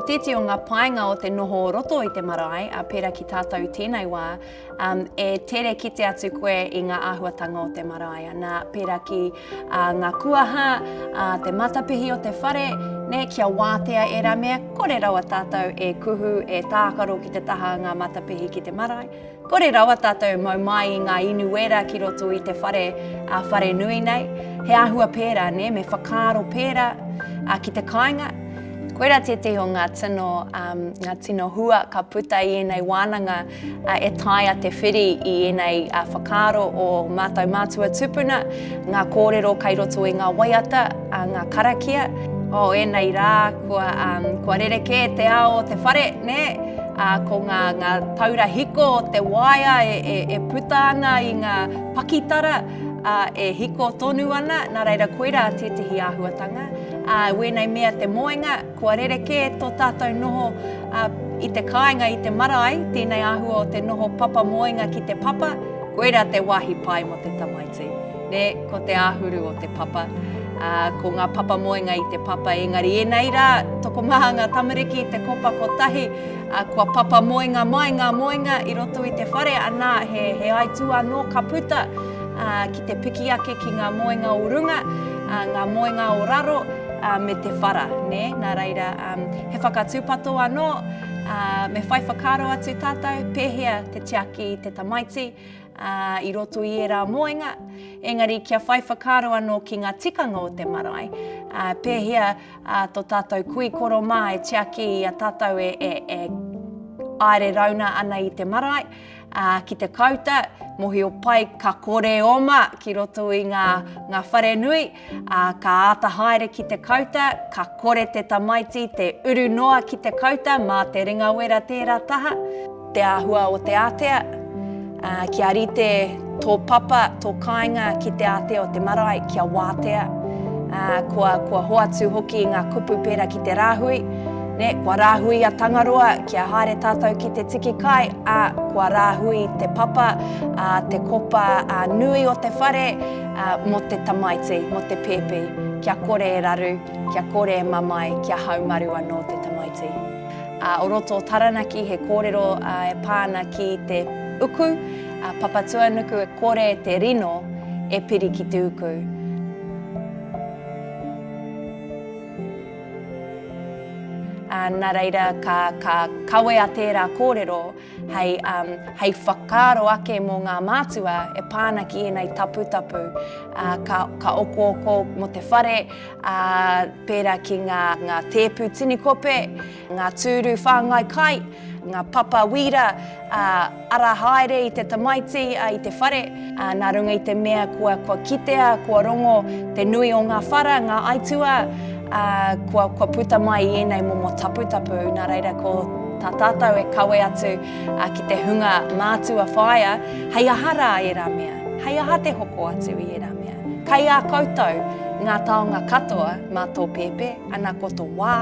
tētehi o ngā painga o te noho o roto i te marae, ā, pērā ki tātou i tēnei wā, um, e tere kite atu koe i ngā āhuatanga o te marae. Nā, pērā ki ā, ngā kuaha, ā, te matapihi o te whare, nē, kia wātea ērā mea, kore rawa tātou e kuhu, e tākaro ki te taha ngā matapihi ki te marae. Kore rawa tātou e mau mai i ngā inu wera ki roto i te whare, ā, whare nui nei. He āhua pērā, nē, me whakaaro pērā, ā, ki te kāinga. Koirā tētehi o ngā tino, um, ngā tino hua ka puta i ēnei wānanga, ā, e taea te whiri i ēnei ā, whakaaro o mātou mātua tupuna, ngā kōrero kai roto i ngā waiata, ā, ngā karakia. Oh, ēnei rā, kua, um, kua rerekē te ao o te whare, nē? Ā, ko ngā, ngā taura hiko o te waea e, e, e puta ana i ngā pakitara, ā, e hiko tonu ana, nā reira koirā tētehi āhuatanga. Ā, wēnei mea te moenga, kua rerekē tō tātou noho, ā, i te kāinga, i te marae, tēnei āhua o te noho papa moenga ki te papa, koirā te wāhi pai mō te tamaiti. Nē, ko te āhuru o te papa, ā, ko ngā papa moenga i te papa, engari ēnei rā, tokomaha ngā tamariki i te kopa kotahi, ā, kua papa moenga mai ngā moenga i roto i te whare, anā, he, he aituā anō ka puta, ā, ki te piki ake ki ngā moenga o runga, ā, ngā moenga o raro, ā, me te whara, nē, nā reira, ā, he whakatūpato anō, ā, me whai whakaaro atu tātou, pēhea te tiaki i te tamaiti, ā, i roto i ērā moenga, engari kia whai whakaaro anō ki ngā tikanga o te marae, ā, pēhea ā, tō tātou kui koro mā e tiaki i a tātou e, e, e aere rauna ana i te marae, ā, ki te kauta, mohio pai ka kore oma ki roto i ngā, ngā whare nui, ā, ka āta haere ki te kauta, ka kore te tamaiti te uru noa ki te kauta mā te ringawera tērā taha. Te āhua o te ātea, ā, kia rite tō papa, tō kāinga ki te ātea o te marae, kia wātea. Ā, kua, kua hoatu hoki ngā kupu pērā ki te rāhui, nē, kua rāhui a Tangaroa kia haere tātou ki te tiki kai, ā, kua rāhui te papa, ā, te kopa ā, nui o te whare, ā, mō te tamaiti, mō te pēpi, kia kore e raru, kia kore e mamae, kia haumaru anō te tamaiti. Ā, o roto o Taranaki he kōrero e pā ana ki te uku, a Papatuanuku e kore te rino e piri ki te uku. Ā, nā reira ka, ka kawea tērā kōrero hei, um, hei whakaaro ake mō ngā mātua e pā ana ki ēnei taputapu, ā, ka, ka okooko mō te whare, ā, pērā ki ngā, ngā tēpu tini kope, ngā tūru whāngai kai, ngā papa wīra, ā, ara haere i te tamaiti, ā, i te whare, ā, nā runga i te mea kua, kua kitea, kua rongo te nui o ngā whara, ngā aituā, ā, kua, kua puta mai i ēnei momo taputapu, nā reira ko tā tātou e kawe atu, ā, ki te hunga mātua whaea, hei aha rā ērā mea? Hei aha te hoko atu i ērā mea? Kei a koutou ngā taonga katoa mā tō pēpē, ana ko tō wā.